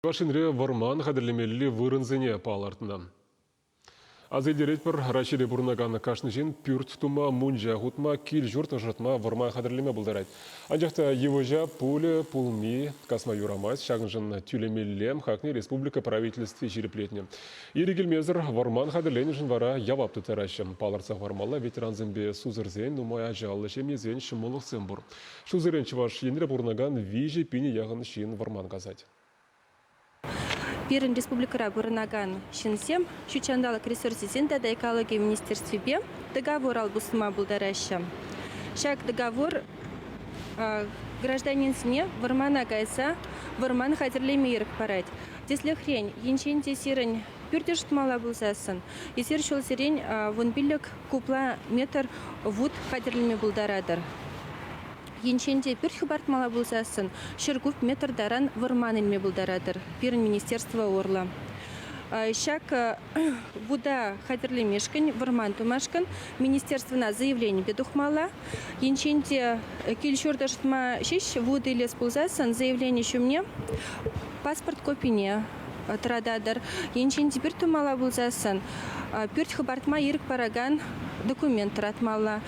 Чӑваш Енре вӑрман хатӗрлемелли вырӑнсене палӑртнӑ. Аса илтеретпӗр, Раҫҫейре пурӑнакан кашни ҫын пӳрт тума, мунча хутма, кил-ҫурт ӑшӑтма вӑрман хатӗрлеме пултарать. Анчах та йывӑҫа пулӗ пулми касма юрамасть, ҫакӑншӑн тӳлемелле хакне республика правительстви ҫирӗплетнӗ. Ирӗк илмесӗр вӑрман хатӗрленӗшӗн вара явап тыттараҫҫӗ. Палӑртса хӑвармалла, ветерансемпе сусӑрсен, нумай ачаллӑ ҫемьесен ҫӑмӑллӑхсем пур. Ҫулсерен Чӑваш Енре пурӑнакан 3 пине яхӑн ҫын вӑрман касать. Пирӗн республикӑра пурӑнакан ҫынсем ҫут ҫанталӑк ресурсӗсен тата экологи министерствипе договор ал пусма пултараҫҫӗ. Ҫак договор гражданинсене вӑрмана кайса вӑрман хатӗрлеме ирӗк парать. Тӗслӗхрен, енчен те сирӗн пӳрт ӑшӑтмалла пулсассӑн, эсир ҫулсерен 15 кубла метр вут хатӗрлеме пултаратӑр. Енчен те пӳрт хӑпартмалла пулсассӑн 100 куб метр таран вӑрман илме пултаратӑр пирӗн министерство урлӑ. Ҫак вута хатӗрлемешкӗн, вӑрман тумашкӑн министерствӑна заявленипе тухмалла. Енчен те кил-ҫурт ӑшӑтма ҫеҫ вут илес пулсассӑн заявлени ҫумне паспорт копине тӑрататӑр. Енчен те пӳрт тумалла пулсассӑн пӳрт хӑпартма ирӗк паракан документ тӑратмалла.